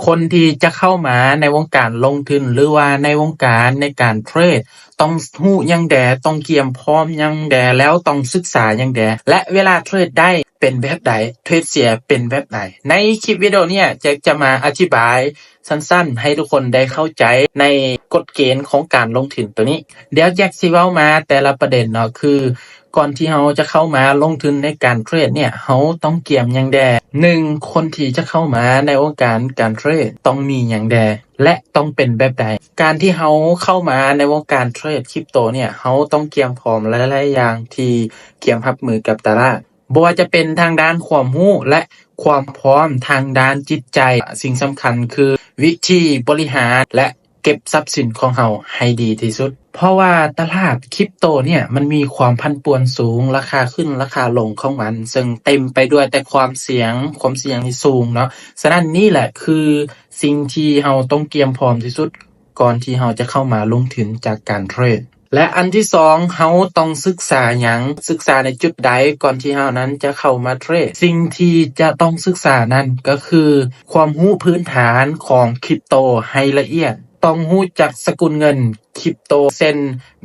ຄົນທີ່ຈະເຂົ້າມາໃນວົງການລົງທຶນ ຫຼືວ່າໃນວົງການໃນການເທຣດ ຕ້ອງຮູ້ຫຍັງແດ່, ຕ້ອງກຽມພ້ອມຫຍັງແດ່, ແລ້ວຕ້ອງສຶກສາຫຍັງແດ່ ແລະ ເວລາເທຣດໄດ້ເປັນແບບໃດ, ເທຣດເສຍເປັນແບບໃດ. ໃນຄລິບວິດີໂອເນີ້ຍ ແຈັກຈະມາອະທິບາຍສັ້ນໆ ໃຫ້ທຸກຄົນໄດ້ເຂົ້າໃຈໃນກົດເກນຂອງການລົງທຶນໂຕນີ້. ດຽວແຈັກຊິເວົ້າມາແຕ່ລະປະເດັນເນາະ, ຄື ກ່ອນທີ່ເຮົາຈະເຂົ້າມາລົງທຶນໃນການເທຣດເນີ້ຍ ເຮົາຕ້ອງກຽມຫຍັງແດ່? ໜຶ່ງ, ຄົນທີ່ຈະເຂົ້າມາໃນວົງການການເທຣດຕ້ອງມີຫຍັງແດ່ ແລະ ຕ້ອງເປັນແບບໃດ? ການທີ່ເຮົາເຂົ້າມາໃນວົງການເທຣດຄຣິບໂຕເນີ້ຍ ເຮົາຕ້ອງກຽມພ້ອມຫຼາຍໆຢ່າງທີ່ກຽມຮັບມືກັບຕະຫຼາດ, ບໍ່ວ່າຈະເປັນທາງດ້ານຄວາມຮູ້ ແລະ ຄວາມພ້ອມທາງດ້ານຈິດໃຈ. ສິ່ງສຳຄັນຄືວິທີບໍລິຫານ ແລະ ເກັບຊັບສິນຂອງເຮົາໃຫ້ດີທີ່ສຸດ. ເພາະວ່າຕະຫຼາດຄຣິບໂຕເນີ້ຍ ມັນມີຄວາມຜັນປວນສູງ, ລາຄາຂຶ້ນລາຄາລົງຂອງມັນ ເຊິ່ງເຕັມໄປດ້ວຍແຕ່ຄວາມສ່ຽງ, ຄວາມສ່ຽງທີ່ສູງເນາະ. ສະນັ້ນນີ້ແຫຼະຄືສິ່ງທີ່ເຮົາຕ້ອງກຽມພ້ອມທີ່ສຸດ ກ່ອນທີ່ເຮົາຈະເຂົ້າມາລົງທຶນຈາກການເທຣດ. ແລະ ອັນທີສອງ ເຮົາຕ້ອງສຶກສາຫຍັງ? ສຶກສາໃນຈຸດໃດກ່ອນທີ່ເຮົານັ້ນຈະເຂົ້າມາເທຣດ? ສິ່ງທີ່ຈະຕ້ອງສຶກສານັ້ນກໍຄືຄວາມຮູ້ພື້ນຖານຂອງຄຣິບໂຕໃຫ້ລະອຽດ. ຕ້ອງຮູ້ຈັກສະກຸນເງິນຄຣິບໂຕ ເຊັ່ນ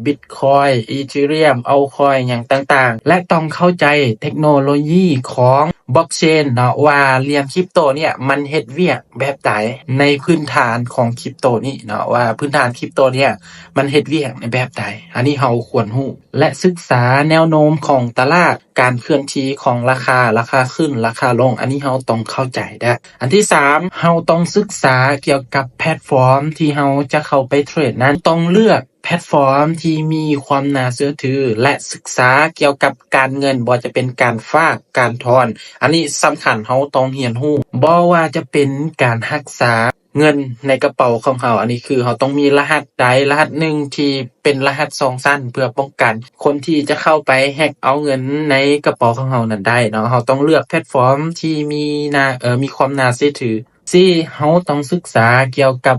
ບິດຄອຍ, ອີທີຣຽມ, ອັລຄອຍ ຫຍັງຕ່າງໆ ແລະ ຕ້ອງເຂົ້າໃຈເທັກໂນໂລຢີຂອງບລັອກເຊນເນາະ ວ່າຫຼຽນຄຣິບໂຕເນີ້ຍມັນເຮັດວຽກແບບໃດໃນພື້ນຖານຂອງຄຣິບໂຕນີ້ເນາະ ວ່າພື້ນຖານຄຣິບໂຕເນີ້ຍມັນເຮັດວຽກໃນແບບໃດ. ອັນນີ້ເຮົາຄວນຮູ້ ແລະ ສຶກສາແນວໂນ້ມຂອງຕະຫຼາດ, ການເຄື່ອນທີ່ຂອງລາຄາ, ລາຄາຂຶ້ນ, ລາຄາລົງ, ອັນນີ້ເຮົາຕ້ອງເຂົ້າໃຈເດີ້. ອັນທີສາມ ເຮົາຕ້ອງສຶກສາກ່ຽວກັບແພລດຟອມທີ່ເຮົາຈະເຂົ້າໄປເທຣດນັ້ນ. ຕ້ອງເລືອກແພລດຟອມທີ່ມີຄວາມໜ້າເຊື່ອຖື ແລະ ສຶກສາກ່ຽວກັບການເງິນ, ບໍ່ວ່າຈະເປັນການຝາກ, ການຖອນ. ອັນນີ້ສຳຄັນ, ເຮົາຕ້ອງຮຽນຮູ້. ບໍ່ວ່າຈະເປັນການຮັກສາ ເງິນໃນກະເປົາຂອງເຮົາ. ອັນນີ້ຄືເຮົາຕ້ອງມີລະຫັດໃດລະຫັດໜຶ່ງທີ່ເປັນລະຫັດສອງຊັ້ນ ເພື່ອປ້ອງກັນຄົນທີ່ຈະເຂົ້າໄປແຮັກເອົາເງິນໃນກະເປົາຂອງເຮົານັ້ນໄດ້ເນາະ. ເຮົາຕ້ອງເລືອກແພລດຟອມທີ່ມີໜ້າ ເອີ ມີຄວາມໜ້າເຊື່ອຖື. ສີ່ ເຮົາຕ້ອງສຶກສາກ່ຽວກັບ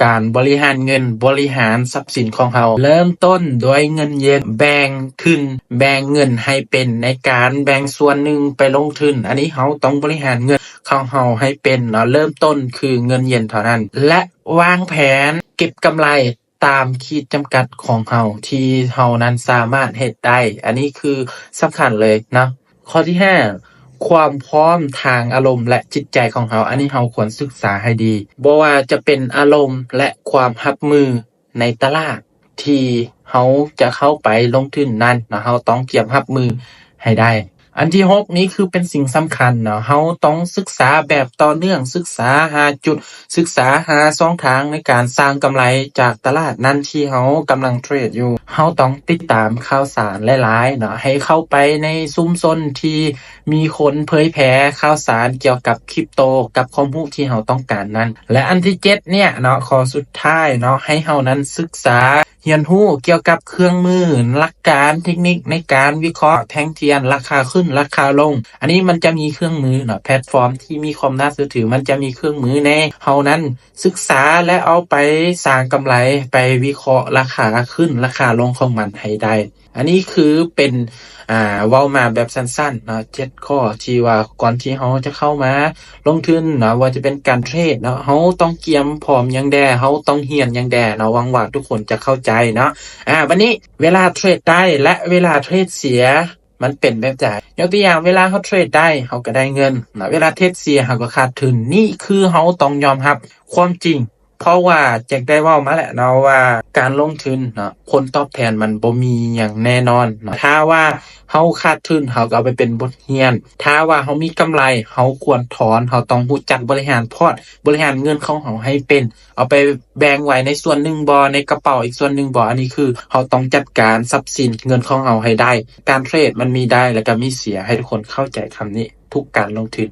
ການບໍລິຫານເງິນ, ບໍລິຫານຊັບສິນຂອງເຮົາ. ເລີ່ມຕົ້ນດ້ວຍເງິນເຢັນ, ແບ່ງທຶນ, ແບ່ງເງິນໃຫ້ເປັນໃນການແບ່ງສ່ວນໜຶ່ງໄປລົງທຶນ. ອັນນີ້ເຮົາຕ້ອງບໍລິຫານເງິນ ຂອງເຮົາໃຫ້ເປັນເນາະ. ເລີ່ມຕົ້ນຄືເງິນເຢັນເທົ່ານັ້ນ ແລະ ວາງແຜນເກັບກຳໄລຕາມຂີດຈຳກັດຂອງເຮົາ ທີ່ເຮົານັ້ນສາມາດເຮັດໄດ້. ອັນນີ້ຄືສຳຄັນເລີຍເນາະ. ຂໍ້ທີຫ້າ ຄວາມພ້ອມທາງອາລົມ ແລະ ຈິດໃຈຂອງເຮົາ. ອັນນີ້ເຮົາຄວນສຶກສາໃຫ້ດີ. ບໍ່ວ່າຈະເປັນອາລົມ ແລະ ຄວາມຮັບມື ໃນຕະຫຼາດທີ່ເຮົາຈະເຂົ້າໄປລົງທຶນນັ້ນເນາະ, ເຮົາຕ້ອງກຽມຮັບມືໃຫ້ໄດ້. ອັນທີຫົກນີ້ຄືເປັນສິ່ງສຳຄັນເນາະ, ເຮົາຕ້ອງສຶກສາແບບຕໍ່ເນື່ອງ, ສຶກສາຫາຈຸດ, ສຶກສາຫາຊ່ອງທາງໃນການສ້າງກຳໄລຈາກຕະຫຼາດນັ້ນທີ່ເຮົາກຳລັງເທຣດຢູ່. ເຮົາຕ້ອງຕິດຕາມຂ່າວສານຫຼາຍໆເນາະ, ໃຫ້ເຂົ້າໄປໃນຊຸມຊົນທີ່ ມີຄົນເຜີຍແຜ່ຂ່າວສານກ່ຽວກັບຄຣິບໂຕ ກັບຄວາມຮູ້ທີ່ເຮົາຕ້ອງການນັ້ນ. ແລະ ອັນທີເຈັດເນີ້ຍເນາະ, ຂໍ້ສຸດທ້າຍເນາະ, ໃຫ້ເຮົານັ້ນສຶກສາຮຽນຮູ້ກ່ຽວກັບເຄື່ອງມື, ຫຼັກການ, ເທັກນິກໃນການວິເຄາະແທ່ງທຽນ, ລາຄາຂຶ້ນ, ລາຄາລົງ. ອັນນີ້ມັນຈະມີເຄື່ອງມືເນາະ, ແພລດຟອມທີ່ມີຄວາມໜ້າເຊື່ອຖື ມັນຈະມີເຄື່ອງມືໃຫ້ເຮົານັ້ນ ສຶກສາ ແລະ ເອົາໄປສ້າງກຳໄລ, ໄປວິເຄາະລາຄາຂຶ້ນລາຄາລົງຂອງມັນໃຫ້ໄດ້. ອັນນີ້ຄືເປັນ ອ່າ ເວົ້າມາແບບສັ້ນໆເນາະ, ເຈັດຂໍ້ທີ່ວ່າກ່ອນທີ່ເຮົາຈະເຂົ້າມາລົງທຶນເນາະ, ວ່າຈະເປັນການເທຣດເນາະ, ເຮົາຕ້ອງກຽມພ້ອມຫຍັງແດ່, ເຮົາຕ້ອງຮຽນຫຍັງແດ່ເນາະ. ຫວັງວ່າທຸກຄົນຈະເຂົ້າໃຈເນາະ. ອ່າ ບັດນີ້ເວລາເທຣດໄດ້ ແລະ ເວລາເທຣດເສຍ ມັນເປັນແບບໃດ? ຍົກຕົວຢ່າງ, ເວລາເຮົາເທຣດໄດ້ ເຮົາກໍໄດ້ເງິນເນາະ, ເວລາເທຣດເສຍ ເຮົາກໍຂາດທຶນ. ນີ້ຄືເຮົາຕ້ອງຍອມຮັບຄວາມຈິງ, ເພາະວ່າແຈັກໄດ້ເວົ້າມາແລ້ວເນາະ ວ່າການລົງທຶນເນາະ ຜົນຕອບແທນມັນບໍ່ມີຫຍັງແນ່ນອນເນາະ. ຖ້າວ່າເຮົາຂາດທຶນ ເຮົາກໍເອົາໄປເປັນບົດຮຽນ, ຖ້າວ່າເຮົາມີກຳໄລ ເຮົາຄວນຖອນ, ເຮົາຕ້ອງຮູ້ຈັກບໍລິຫານພອດ, ບໍລິຫານເງິນຂອງເຮົາໃຫ້ເປັນ, ເອົາໄປແບ່ງໄວ້ໃນສ່ວນໜຶ່ງບໍ່, ໃນກະເປົາອີກສ່ວນໜຶ່ງບໍ່. ອັນນີ້ຄືເຮົາຕ້ອງຈັດການຊັບສິນເງິນຂອງເຮົາໃຫ້ໄດ້. ການເທຣດມັນມີໄດ້ ແລ້ວກໍມີເສຍ, ໃຫ້ທຸກຄົນເຂົ້າໃຈຄຳນີ້ ທຸກການລົງທຶນ.